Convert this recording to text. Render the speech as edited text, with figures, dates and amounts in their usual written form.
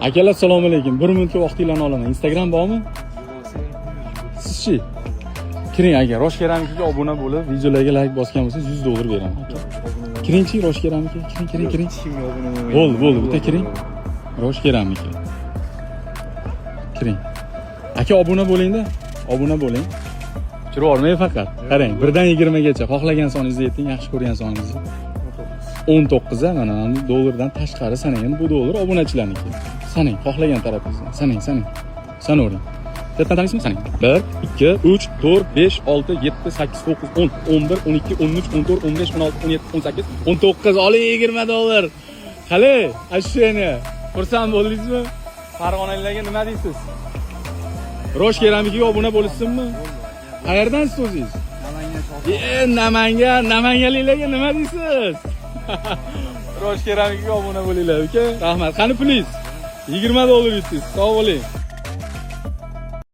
Akalar, assalomu alaykum. Bir minutga vaqtinglarni olaman. Instagram bormi? Sizchi? Kiring aka, Rosh Keramikaga obuna bo'lib, videolarga like bosgan bo'lsangiz, 100 dollar beraman aka. Kiringchi Rosh Keramika, kiring, kiring, kiring. Hech kimga obuna bo'lmayman. Bo'ldi, bo'ldi, bitta kiring. Rosh Keramika. Kiring. Aka, obuna bo'lingda. Obuna bo'ling. Chiroyli faqat. Qarang, 1 dan 20 gacha xohlagan soningizni ayting, yaxshi ko'rgan soningizni. 19 a, mana bu dollardan tashqari sanang. Bu dollar obunachilarniki. Sanang, xohlagan tarafingizdan. Sanang, sanang. Sanavering. Yerdan taniysizmi? Sanang. 1, 2, 3, 4, 5, 6, 7, 8, 9, 10, 11, 12, 13, 14, 15, 16, 17, 18, 19. Oling 20 dollar. Qalay? Ощущение. Xursand bo'ldingizmi? Farg'onaliklarga nima deysiz? Rosh Keramikiga obuna bo'lishsinmi? Qayerdansiz o'zingiz? Namangan shahri. E, Namangan, namanganliklarga nima deysiz? Rosh Keramikaga obuna bo'linglar, uka. Rahmat. Qani pulingiz? 20 dollar yutdingiz. Sog' bo'ling.